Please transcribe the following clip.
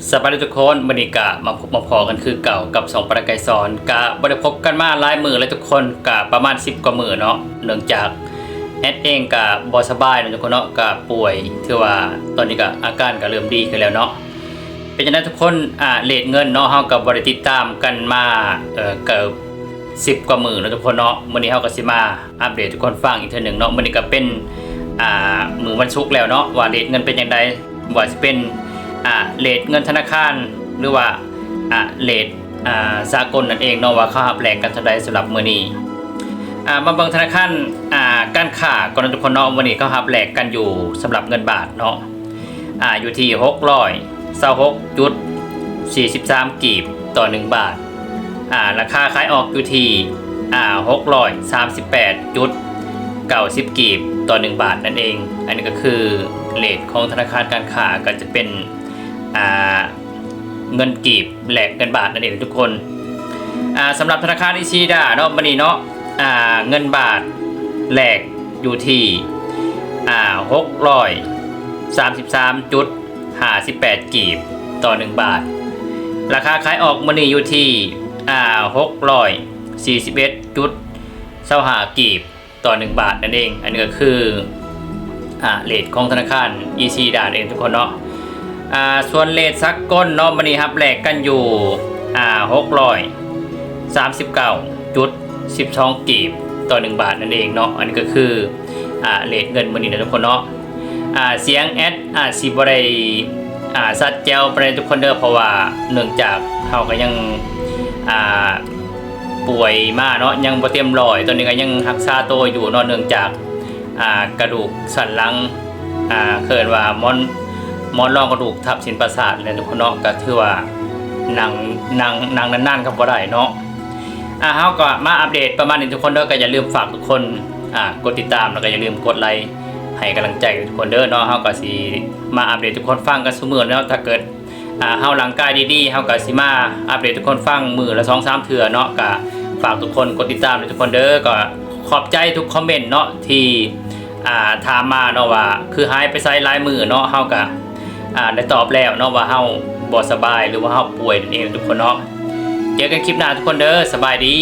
ສະບາຍດີທຸກຄົນ, ມື້ນີ້ກະມາພົບມາພໍ້ກັນຄືເກົ່າກັບຊ່ອງປານາໄກສອນ. ກະບໍ່ໄດ້ພົບກັນມາຫຼາຍມື້ແລ້ວທຸກຄົນ, ກະປະມານສິບກວ່າມື້ເນາະ, ເນື່ອງຈາກແອດເອງກະບໍ່ສະບາຍເນາະທຸກຄົນເນາະ, ກະປ່ວຍ, ຖືວ່າຕອນນີ້ກະອາການກະເລີ່ມດີຂຶ້ນແລ້ວເນາະ. ເປັນຈັ່ງໃດທຸກຄົນ? ອາ ເລດເງິນເນາະ, ເຮົາກະບໍ່ໄດ້ຕິດຕາມກັນມາ ເອີ ເກືອບສິບກວ່າມື້ເນາະທຸກຄົນເນາະ. ມື້ນີ້ເຮົາກະຊິມາອັບເດດໃຫ້ທຸກຄົນຟັງອີກເທື່ອໜຶ່ງເນາະ. ມື້ນີ້ກະເປັນ ອາ ມື້ວັນສຸກແລ້ວເນາະ, ວ່າເລດເງິນເປັນຈັ່ງໃດ, ບໍ່ວ່າຊິເປັນ ອາ ເລດເງິນທະນາຄານ ຫຼືວ່າ ອາ ເລດ ອາ ສາກົນນັ້ນເອງເນາະ, ວ່າເຂົາຮັບແລກກັນເທົ່າໃດສຳລັບມື້ນີ້. ອາ ມາເບິ່ງທະນາຄານ ອາ ການຄ້າກ່ອນເນາະທຸກຄົນເນາະ. ມື້ນີ້ເຂົາຮັບແລກກັນຢູ່ສຳລັບເງິນບາດເນາະ ອາ ຢູ່ທີ່ຫົກຮ້ອຍຊາວຫົກຈຸດສີ່ສິບສາມກີບຕໍ່ໜຶ່ງບາດ. ອາ ລາຄາຂາຍອອກຢູ່ທີ່ ອາ ຫົກຮ້ອຍສາມສິບແປດຈຸດເກົ້າສິບກີບຕໍ່ໜຶ່ງບາດນັ້ນເອງ. ອັນນີ້ກະຄືເລດຂອງທະນາຄານການຄ້າ ກະຈະເປັນ ອາ ເງິນກີບແລກເງິນບາດນັ້ນເອງທຸກຄົນ. ອາ ສຳລັບທະນາຄານອີຊີດາເນາະ ມື້ນີ້ເນາະ ອາ ເງິນບາດແລກຢູ່ທີ່ ອາ ຫົກຮ້ອຍສາມສິບສາມຈຸດຫ້າສິບແປດກີບຕໍ່ໜຶ່ງບາດ. ລາຄາຂາຍອອກມື້ນີ້ຢູ່ທີ່ ອາ ຫົກຮ້ອຍສີ່ສິບເອັດຈຸດຊາວຫ້າກີບຕໍ່ໜຶ່ງບາດນັ້ນເອງ. ອັນນີ້ກະຄື ອາ ເລດຂອງທະນາຄານອີຊີດາເອງທຸກຄົນເນາະ. ອາ ສ່ວນເລດສາກົນເນາະ ມື້ນີ້ຮັບແລກກັນຢູ່ ອາ ຫົກຮ້ອຍສາມສິບເກົ້າຈຸດສິບສອງກີບຕໍ່ໜຶ່ງບາດນັ້ນເອງເນາະ. ອັນນີ້ກະຄື ອາ ເລດເງິນມື້ນີ້ເນາະທຸກຄົນເນາະ. ອາ ສຽງແອດອາດຊິບໍ່ໄດ້ ອາ ຊັດແຈວປານໃດທຸກຄົນເດີ, ເພາະວ່າເນື່ອງຈາກເຮົາກະຍັງ ອາ ປ່ວຍມາເນາະ, ຍັງບໍ່ເຕັມຮ້ອຍ, ຕອນນີ້ກະຍັງຮັກສາໂຕຢູ່ເນາະ, ເນື່ອງຈາກ ອາ ກະດູກສັນຫຼັງ ອາ ເອີ້ນວ່າໝອນ ໝອນລອງກະດູກທັບເສັ້ນປະສາດແລ້ວທຸກຄົນເນາະ, ກະຖືວ່ານັ່ງ ນັ່ງ ນັ່ງນານໆກະບໍ່ໄດ້ເນາະ. ອາ ເຮົາກະມາອັບເດດປະມານນີ້ທຸກຄົນເດີ, ກະຢ່າລືມຝາກທຸກຄົນ ອາ ກົດຕິດຕາມ ແລ້ວກະຢ່າລືມກົດໄລໃຫ້ກຳລັງໃຈທຸກຄົນເດີເນາະ. ເຮົາກະຊິມາອັບເດດໃຫ້ທຸກຄົນຟັງກັນຊຸມື້ເນາະ, ຖ້າເກີດ ອາ ເຮົາຮ່າງກາຍດີໆ ເຮົາກະຊິມາອັບເດດໃຫ້ທຸກຄົນຟັງມື້ລະສອງສາມເທື່ອເນາະ. ກະຝາກທຸກຄົນກົດຕິດຕາມໃຫ້ທຸກຄົນເດີ. ກະຂອບໃຈທຸກຄອມເມັນເນາະ ທີ່ ອາ ຖາມມາເນາະ ວ່າຄືຫາຍໄປໃສຫຼາຍມື້ເນາະ, ເຮົາກະ ອາ ໄດ້ຕອບແລ້ວເນາະ ວ່າເຮົາບໍ່ສະບາຍ ຫຼືວ່າເຮົາປ່ວຍນັ້ນເອງທຸກຄົນເນາະ. ເຈີກັນຄລິບໜ້າທຸກຄົນເດີ, ສະບາຍດີ.